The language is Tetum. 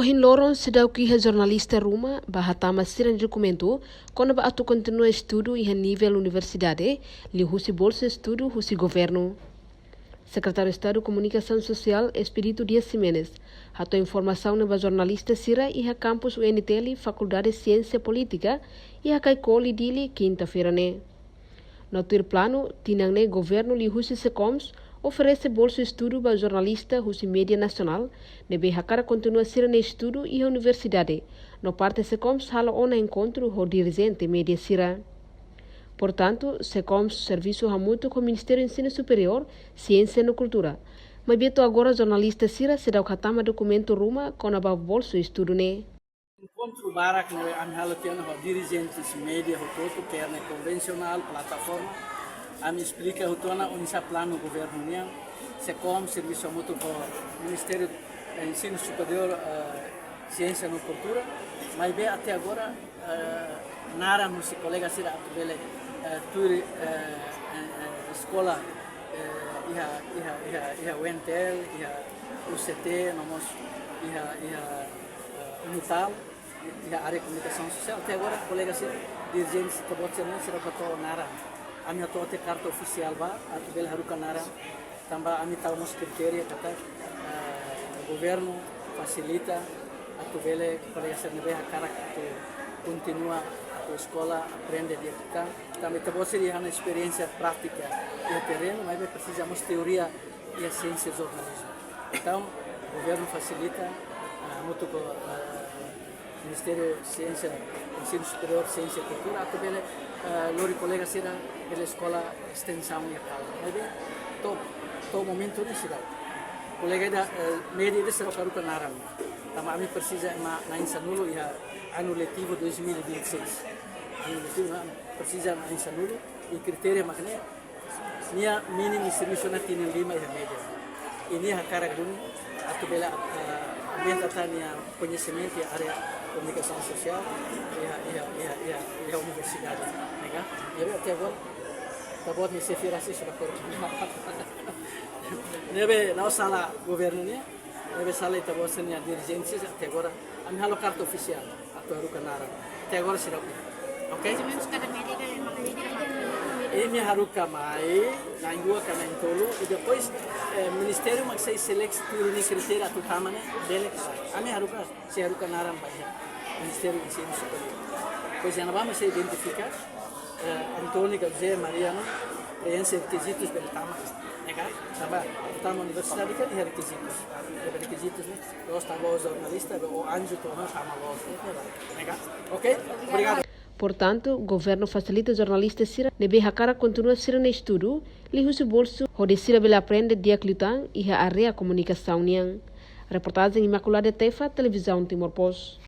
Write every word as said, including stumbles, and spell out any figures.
Ohin loron seidauk iha jornalista ruma ba hatama sira-nia dokumentu kona-ba atu kontinua estudu iha nivel universidade, liuhusi bolsa estudu husi governu. Sekretáriu Estadu Komunikasaun Sosiál, Expedito Dias Ximenes, hato'o informasaun ne'e ba jornalista sira iha kampus U N T L, Fakuldade Siénsia Polítika, iha Caicoli, Dili, kinta-feira ne'e. No tuir planu, tinan ne'e governu liuhusi SECOMS oferese bolsa estudu ba jornalista husi média nasionál ne'ebé hakarak kontinua sira-nia estudu iha universidade, no parte SECOMS halo ona enkontru ho dirijente média sira. Portantu, SECOMS servisu hamutuk ho Ministériu Ensinu Superiór, Siénsia no Kultura. Maibé to'o agora jornalista sira seidauk hatama dokumentu ruma kona-ba bolsa estudu ne'e. Enkontru barak ne'ebé ami halo tiha ona ho dirijentes média hotu-hotu, kerne konvensionál, plataforma. Ami esplika hotu ona oinsá planu governu nian, SECOMS servisu hamutuk ho Ministériu Ensinu Superiór, eh, Siénsia no Kultura, maibé até agora, eh, naran husi kolega sira atu bele, eh, tuir, eh, eh, eh, eskola, eh, iha, iha, iha, iha U N T L, iha U C T, no mós iha, iha, eh, UNITAL, iha área komunikasaun sosiál. Até agora, kolega sira, dirijente sira, boot sira, sira hato'o naran. Ami hato'o tiha karta ofisiál ba, atu bele haruka naran. Tanba ami tau mós kritéria katak, eh, governu fasilita atu bele kolega sira ne'ebé hakarak atu kontinua atu eskola, aprende di'ak liután. Tanba ita-boot sira iha ona esperiénsia prátika iha terrenu, maibé presiza mós teoria iha siénsia jornalizmu. Entaun, governu fasilita, eh, hamutuk ho, eh, Ministériu Siénsia, Ensinu Superiór, Siénsia, Kultura, atu bele, eh, lori kolega sira bele eskola estensaun iha Kalan. Maibé, to'o, to'o momentu ne'e seidauk. Kolega ida, eh, média ida seidauk haruka naran. Tanba ami presiza ema na'in sanulu iha anu letivu dois mil e vinte e seis. Anu letivu ne'e presiza na'in sanulu, i kritéria mak ne'e, nia mínimu servisu ona tinan lima iha média. I nia hakarak duni atu bele, eh, aumenta tan nia koñesimentu iha área komunikasaun sosiál, iha, iha, iha, iha, iha universidade, ne'e ka? Ne'ebé até agora, ita-boot nia xefe rasik seidauk haruka. Ne'ebé la'ós sala governu nian, ne'ebé sala ita-boot sira-nia dirijente, até agora, ami halo karta ofisiál atu haruka naran. Até agora seidauk. Ok? Mais ou menos kada média, kada média, kada média. Imi haruka mai, na'in rua ka na'in tolu, i depois, eh, ministériu mak sei seleksi tuir nia kritéria atu tama ne'e, bele ka lae. Ami haruka, sei haruka naran ba iha Ministériu Ensinu Superiór. Depois iha ne'ebá mak sei identifika, eh, António, José, Mariano, preenxe rekizitus bele tama, ne'e ka? Tanba tama universidade kan iha rekizitus. Iha rekizitus ne'e, la'ós tama jornalista, ou anju tama, tama loos, ne'e ka? Ok? Obrigadu. Portantu, governu fasilita jornalista sira ne'ebé hakarak kontinua sira-nia estudu, liuhusi bolsa, hodi sira bele aprende di'ak liután iha área komunikasaun nian. Reportajen Imaculada Tefa, Televizaun Timor Post.